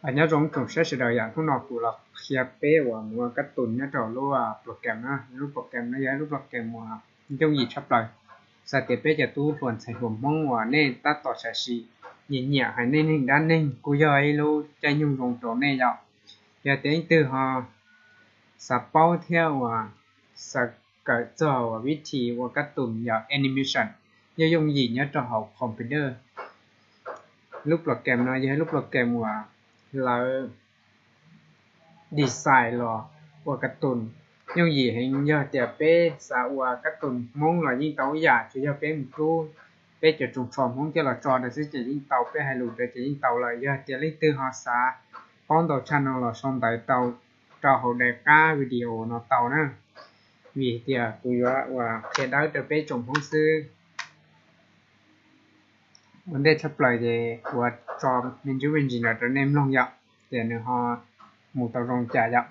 Nyob zoo tsoom saib sawv daws yom, hnub no kuv los qhia peb uas mus ua kab tus nyob rau lub program no. Lub program no yog ib lub program uas yooj yim tshaj plaws. Xav tias peb cov tub hluas ntxhais hluas Hmoob uas nej tab tom sam sim nyiam nyiam hais nej neeg dab neeg kuj yog ib lub caij nyoog zoo rau nej yom. Yog tias leej twg ho xav paub thiab uas xav kawm txog uas vib thi ua kab tus yog animation, yooj yooj yim nyob rau hauv computer. Lub program no yog ib lub program uas lawv design los ua kab tus yooj yim heev. Yog tias peb xav ua kab tus Hmoob los yeej tau ib yam, tsuas yog peb mus rub peb cov tsoos tsho Hmoob coj los tso rau xwb ces yeej tau, peb hais lus rau ces yeej tau lawm. Yog tias leej twg ho xav paub ntau tshaj no los sau ntawv tau rau hauv daim qab video no tau na, vim tias kuv yuav uas qhia dawb rau peb tsoom Hmoob xwb. Ua ntej tshaj plaws ces kuv tso me ntsis me ntsis no rau nej mloog yom, ces nws ho mus tau zoo cas yom.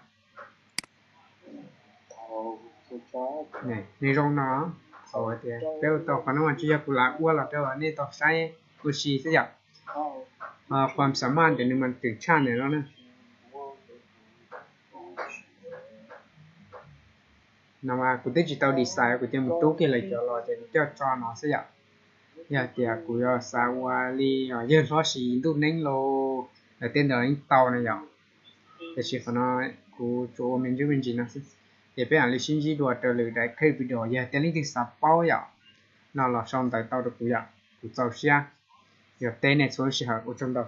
Nws zoo no, qhov tias peb ua tau qhov no mas tsis yog kuv lam ua los rau nej tau saib ua si xwb yom. Qhov xam maj ces nws mas twm tshaj nws no na. No mas kuv twb tsis tau design, kuv cia mus rub kiag lawv cov los ces kuv coj tso no xwb yom. Yog tias kuv yuav xav ua li yawg hlob siv ntuj neeb los lawv tej ntawd yeej tau na yom. Tiam sis qhov no kuv tsuas ua me ntsis me ntsis no xwb. Ces peb mam li sib ntsib dua rau lwm daim clip video. Yog tias leej twg xav paub yom, no los sau ntawv tau rau kuv yom, kuv txaus siab yuav teb nej txhua lub sij hawm. Ua tsaug ntau.